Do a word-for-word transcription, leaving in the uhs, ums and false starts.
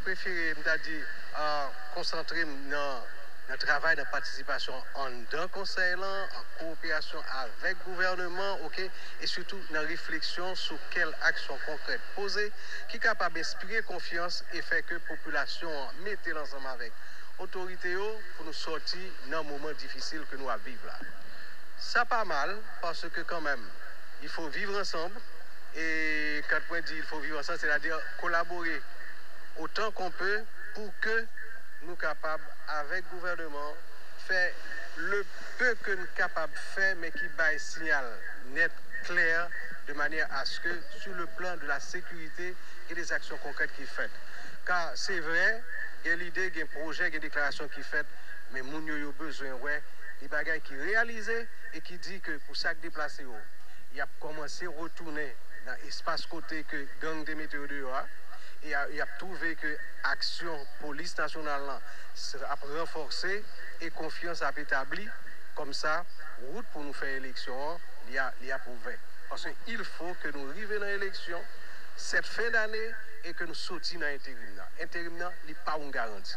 prefere, m ta di, konsantre m nan nan travay, nan patisipasyon anndan konsèy lan, an kowoperasyon avèk gouvènman, oke, e sitou nan refleksyon sou kèl aksyon konkrèt poze ki kapab enspire konfyans e fè ke popilasyon an mete l ansanm avèk otorite yo pou nou sòti nan moman difisil ke nou ap viv la. Sa pa mal, paske kanmenm, il faut vivre ensemble, e kan mwen di il faut vivre ensemble, c'est-à-dire collaborer autant qu'on peut pour que nou kapab, avèk gouvènman, fè le peu ke n kapab fè, men ki bay siyal nèt, klè, de manière à ce que, sur le plan de la sécurité, gen des actions concrètes ki fèt. Ka se vre, gen lide, gen pwojè, gen deklarasyon ki fèt, men moun yo, yo bezwen wè de bagay ki reyalize e ki di ke pou sa k deplase yo, y ap kòmanse retounen nan espas kote ke gang te mete yo deyò a, e y ap twouve ke aksyon polis nasyonal lan ap ranfòse e konfyans ap etabli. Kòmsa, wout pou nou fè eleksyon an, li ap ouvè. Paske il faut ke nou rive nan eleksyon sèt fen dane e ke nou soti nan enterim nan. Enterim nan, li pa yon garanti.